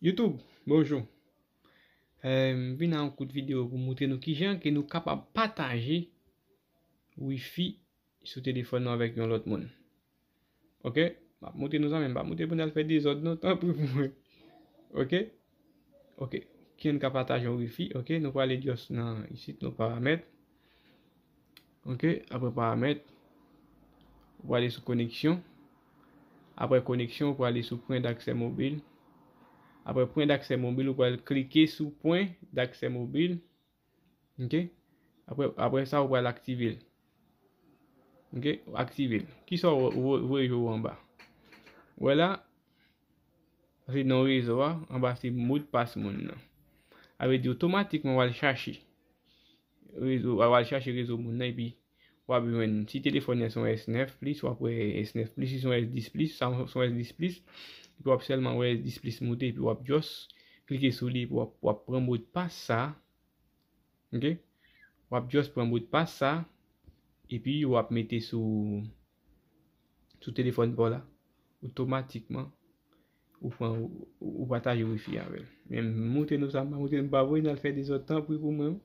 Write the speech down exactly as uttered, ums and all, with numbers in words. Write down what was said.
YouTube, bonjou. Eh, m vin a yon kout videyo pou moutre nou kijan ke nou kapab pataje wifi sou telefòn nou avèk yon lòt moun. Ok? M ap moutre nou sa, men m pa moutre pou n al fè dezòd non, tanpri pou mwen. Ok? Ok. Kijan n ka pataje yon wifi? Ok, nou prale just nan isit, nan paramèt. Ok, apre paramèt, ou prale sou koneksyon. Apre koneksyon, ou prale sou pwen daksè mobil. Apre pwen daksè mobil, ou pral klike sou pwen daksè mobil. Ok? Apre, apre sa, ou pral aktive l. Ok? Ou aktive l. Kisa ou, ou, ou voye je w anba? Ou wè la, se non rezo a, anba se modpas moun nan. Sa vle di otomatikman w al chache. Rezo, w al chache rezo moun nan epi w ap jwenn, si telefòn nan se yon S nèf plis, w ap wè S nèf plis, si se yon S dis plis, sa se yon S dis plis, epi w ap sèlman wè S dis plis moute, epi w ap just klike sou li, epi w ap, w ap pran modpas sa, ok? W ap just pran modpas sa, epi w ap mete sou, sou telefòn pa w la, otomatikman, ou pran, ou, ou pataje wifi avè l. Men m moutre nou sa, m pa moutre nou pa voye n al fè dezòd, tanpri pou mwen.